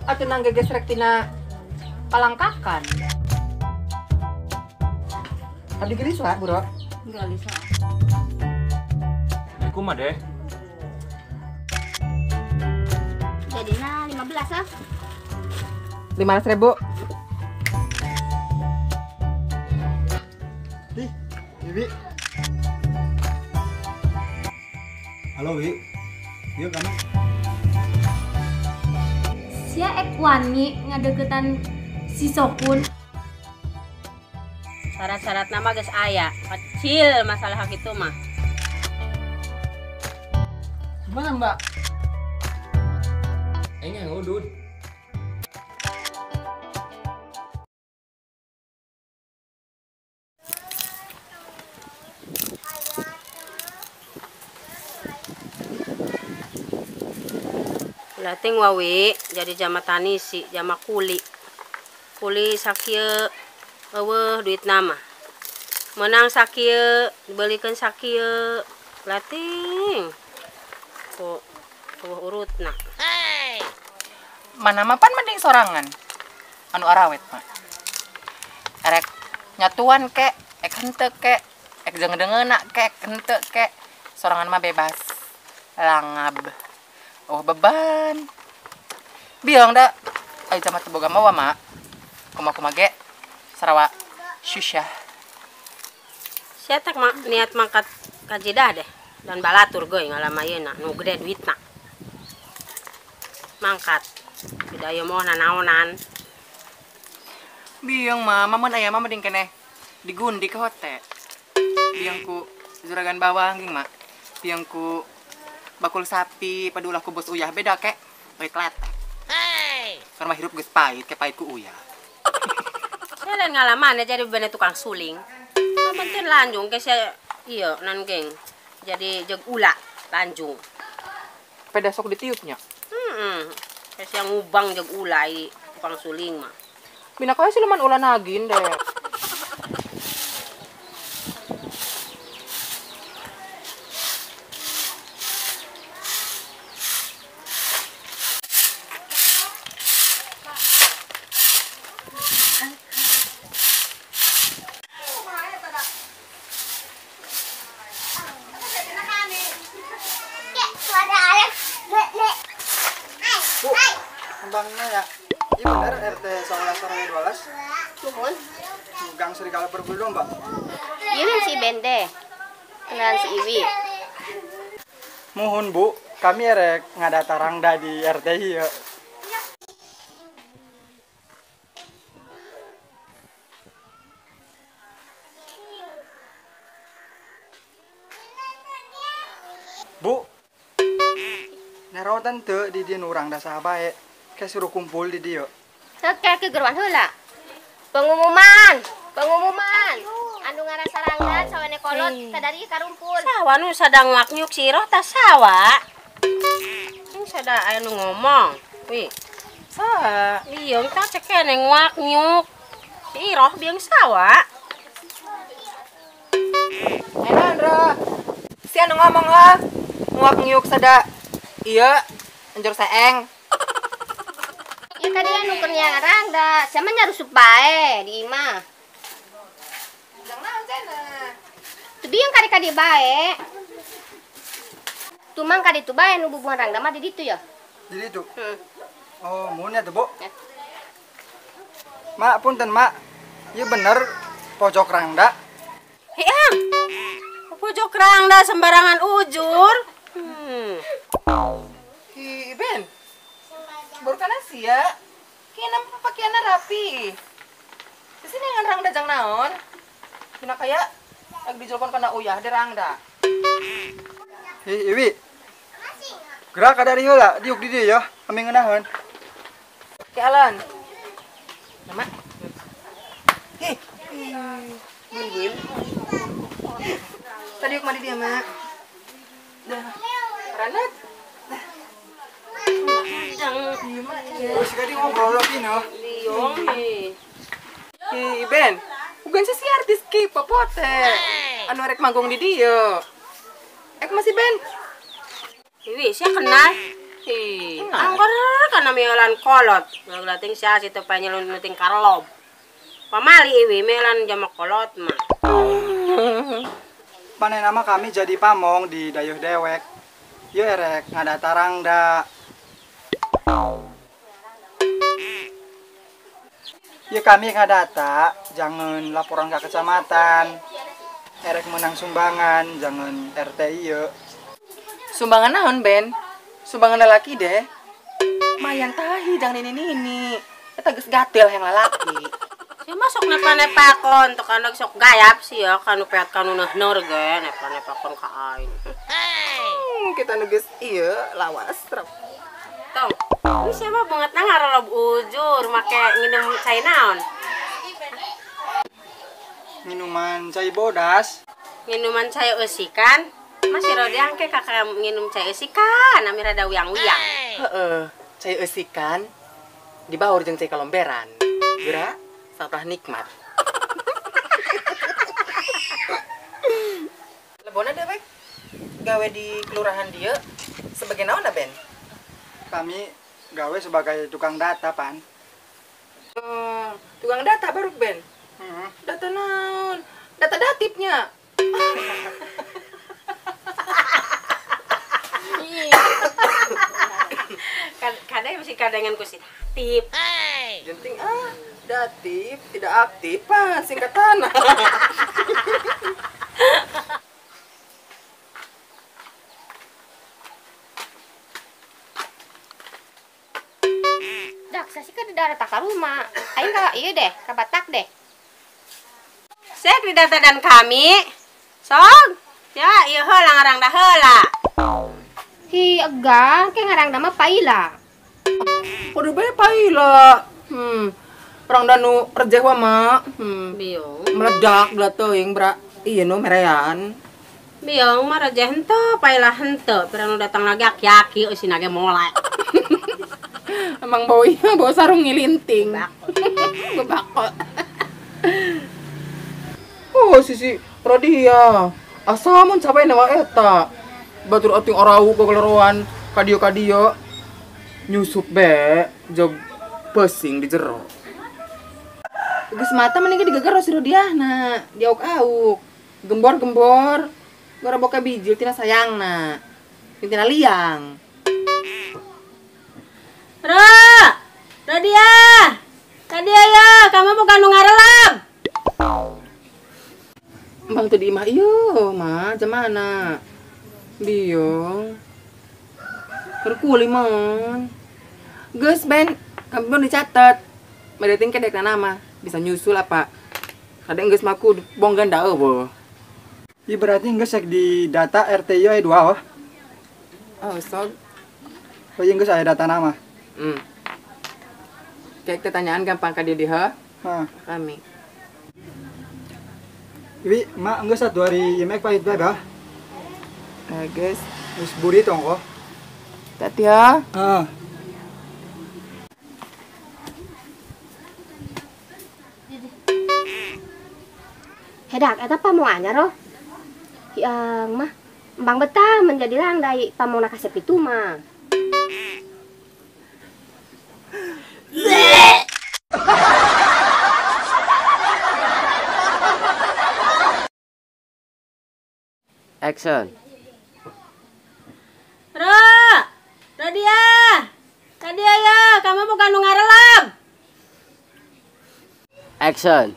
Atuh nang gegesrek tina palangkakan. Abdi gelis lah, Bro. Gelis lah. Aku mah deh. Jadinya 15 ah. 500.000. Ih, Bibi. Halo, Wi. Yuk kamu. Sia ek wani ngadeukeutan si Sokun. Syarat-syarat nama geus aya, kecil masalah hak itu mah. Gimana, Mbak? Aing yang udud. Lating wawi jadi jama tani si jama kuli. Kuli sakieu eueuh duit nama. Menang sakieu dibelikeun sakieu. Lating. Kok eueuh urutna. Hey. Mana mah pan mending sorangan. Anu arawet mah. Erek nyatuan kek, ek henteu kek, ek deungeuna kek, henteu kek. Sorangan mah bebas. Langab. Oh beban. Biang dah. Ayo sama teboga mawa mak. Kuma-kuma ge Sarawak susah. Sia tak niat mangkat ka Jeddah deh. Dan balatur goy ngalamayeuna nu gede duitna. Mangkat. Tidak aya moh nanaonan. Biang mah, mun aya mah mending keneh digundi ke hotel. Biang ku juragan bawang ging mak. Biang ku bakul sapi, padulah ku bos uyah beda kek, pahit letek. Hey. Karena mah hirup geus pahit, ke pahit ku uyah. Saya lain ngalaman ya jadi bener tukang suling. Penting lanjung ke saya iya nan geng. Jadi jeg ula lanjung. Peda sok ditiupnya. Heeh. Saya ngubang jeg ula i tukang suling mah. Bina kaya siluman ula nagin deh. Bu, kembangnya ya. Iya bener RT 19 RW 12. Nuhun. Gang Serigala Berbulu Domba. Iya kan si Bende. Kenalan si Iwi. Mohon Bu, kami erek ngadata rangda di RT ieu. Bu, naraotan teu di dieu nu urang da saha bae. Ke suruh kumpul di dieu. Oke, ke geruan heula. Pengumuman, pengumuman. Anu ngaran sarangdan sawene kolot kadari karumpul. Sawa nu sadang waknyuk si Iroh tah sawa. Ini sada aya nu ngomong. Wih. Saha? Iya, tah cekene nguak nyuk. Si Iroh biang sawa. Andra. Si anu ngomong lah. Nguak nyuk sada. Iya, anjur seeng. Ya tadi anu keur rangda, sama nyarusup bae di imah. Jang naon cenah? Tuh biang kadi-kadi bae. Tumang kadi tu bae nu bubuhan rangda mah di ditu ya. Di ditu. Oh, mun ya tuh, Bu. Ya. Mak, punten, Mak. Ieu bener pojok rangda. Iya. Pojok rangda sembarangan ujur. Hi, Ben. Baru kana sia. Kena pakaianna rapi. Di sini ngan rangda jang naon? Bina kaya ag dijolkon kana uyah de rangda. Hi, Iwi. Gerak ka dari heula, diuk di dieu ya, kami ngeunaheun. Ki Alan. Nama? Hi. Bulbul. Tadi yuk mandi dia, Mak. Dah. Ranat. Oh, si kadi ngobrol lagi noh. Liong nih. Hi, Ben. Bukan si artis K-pop teh. Anu rek manggung di dieu. Ek masih Ben. Iwi, saya kenal. Ih, angker kana melan kolot. Ngaglating sia situ panyelun nuting karlob. Pamali iwi melan jama kolot mah. Panen nama kami jadi pamong di dayuh dewek. Ieu erek ngadata rangda. Ieu kami ngadata jangan laporan ke kecamatan. Erek menang sumbangan jangan RT ieu. Sumbangan naon Ben? Sumbangan lelaki deh. Mayan tahi jangan ini. Eta geus gatel yang lalaki. Sia masuk nepa-nepakon tuh kan sok gayap sih ya kanu peat kanu nehnor ge nepa-nepakon ka aing. Kita nu geus ieu lawas. Tong. Ini siapa banget nang ngarolob ujur make nginum cai naon? Minuman cai bodas. Minuman cai eusikan. Masih rodiang ke kakak nginum cai eusikan, ami rada uyang-uyang. Heeh, cai eusikan dibaur jeung cai kalomberan. Geura sampah nikmat. Lebona dewek gawe di kelurahan dia sebagai naon Ben? Kami gawe sebagai tukang data, Pan. Tukang data baru Ben. Data naon? Data datipnya. Kadang masih kadangan ku si datip. Jenting ah, datip tidak aktif pan singkatan. Dak, sasi kan di daerah tak rumah. Aing ka ieu deh, ka Batak deh. Sek di data dan kami. Sok. Ya, ieu heula ngarang dah heula. Hi, egang ke ngarang nama paila. Kudu bae paila. Perang danu rejeh wa mak. Biong. Meledak geula teuing bra. Ieu nu merean. Biong mah rejeh henteu, paila henteu. Perang nu datang lagi aki-aki eusina ge molek. Emang bau ieu bau sarung ngilinting. Bebako. Oh, sisi Rodia. Asa mun capai nawa eta. Batur ating orau kegeleroan kadio-kadio nyusup be jog pesing di jero. Geus mata mending digeger si Rodiahna, diauk-auk. Gembor-gembor, gara boka bijil tina sayangna. Tina liang. Ro, Rodia. Rodia ya, kamu bukan nu ngarelab. Bang teu di imah ieu mah, jamana? Biong. Keur kuli mon. Geus Ben, kami pun dicatat. Madating kedek nama bisa nyusul apa? Kadang geus maku bonggan da eueuh. Ieu berarti geus sek di data RT ieu aya 2 oh. Oh, sok. Oh, ieu geus aya data nama. Kayak pertanyaan gampang ka dia ha? Hah. Kami. Iwi, mak geus satu hari ieu mek pahit bae bah. Geus. Geus buri tong kok. Tati ya. Heeh. Hedak eta pamongannya roh. Yang mah embang betah menjadi rangdai pamongna kasep itu mah. Action. Ro, Rodia. Rodia ya, kamu bukan nu ngarelab. Action.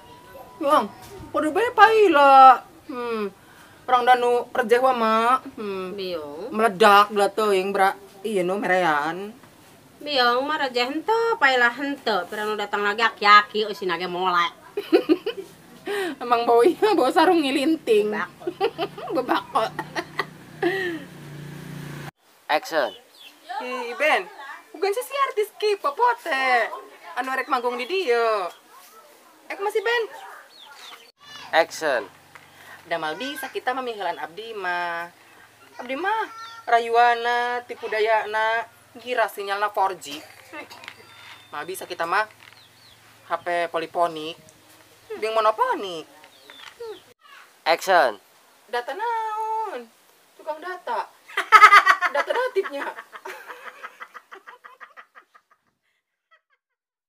Yang, kudu bae paila. Perang danu rejeh wa mak. Biong. Meledak geula teuing bra. Ieu nu merean. Biong mah rejeh henteu, paila henteu. Perang nu datang lagi aki-aki eusina ge molek. Emang bau ieu bau sarung ngilinting. Bebako. Action. Ih, Ben, bukan sih si artis K-pop pote. Anu rek manggung di dieu. Ek masih Ben. Action. Damal bisa kita mamihelan abdi mah. Abdi mah rayuana, tipu dayana, gira sinyalna 4G. Mah bisa kita mah HP poliponik. Bing monoponik. Action. Data naon? Tukang data. Data datipnya.